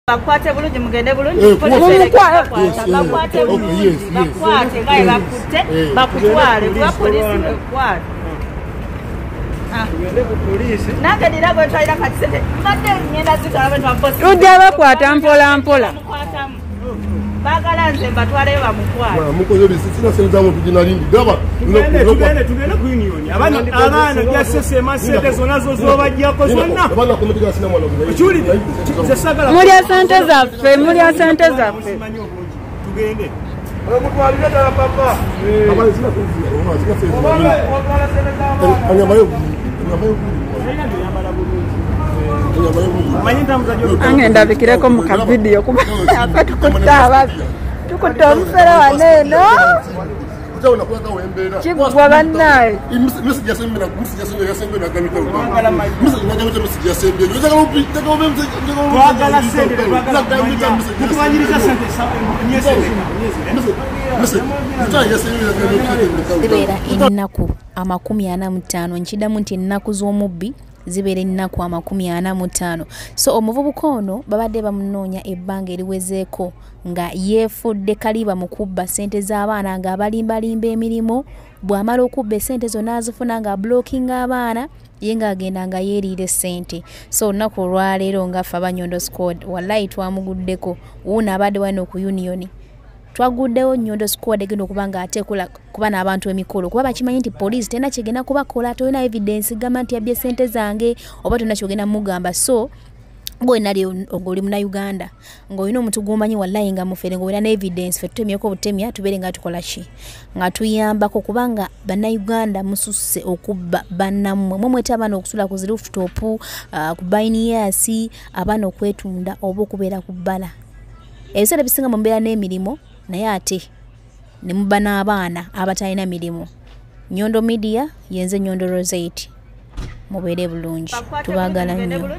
Bakwate bulungi mugende bulungi bakwate bulungi bakwate ngaye bakutte bakutwale kuba poliisi ekwate. Nange nina gwe twalira kati sente mbadde ngenda zitwala abantu tujja bakwata mpola mpola baagala nze mbatwaleyo bamukwate. Tugende ku union abaana byasesema sente zonna zo zobajjako zonna. Mulya sente zaffe, mulya sente zaffe. Tugende. Ange ndabikireko mu kavidiyo kuba afe tukutta ababi tukutta omusere wano eno kigwa bannaye. Zibeera ennaku 45 nkidamu nti ennaku z'omubbi zibeera ennaku 45. So omuvubuka ono babadde bamunoonya ebbanga eriwezeeko nga yeefudde kaliba mu kubba ssente z'abaana ng'abalimbalimba emirimu. Bw'amala okubba essente zonna azifuna nga blockinga abaana ye ng'agenda nga yeeriira essente. So olunaku olwaleero nga ffe Abanyondo Squad wallahi twamuguddeko wuuno abadde wano ku union. Twaguddewo Nyondo Squad egenda okuba nga ateekola kuba n'abantu emikolo kuba bakimanyi nti poliisi terina kyegenda kubakola, tolina evidence gamba nti yabbye ssente zange oba tolina kyogenda mugamba. So gwe nali ng'oli Munnayuganda ng'olina omuntu gw'omanyi wallahi nga mufere ng'olina ne evidence, ffe tutemyeko obutemya tubeere nga tukola ki nga tuyambako kubanga Bannayuganda mususse okubba bannammwe. Mwe mweta abaana okusula ku zi rooftop, ku bayiniyaasi, abaana okwetunda oba okubeera ku bbala. Ebiseera ebisinga mu mbeera n'emirimu naye ate ne muba n'abaana abatalina mirimu. Nyondo Media yenze Nyondo Rosette, mubeere bulungi, tubaagala nnyo.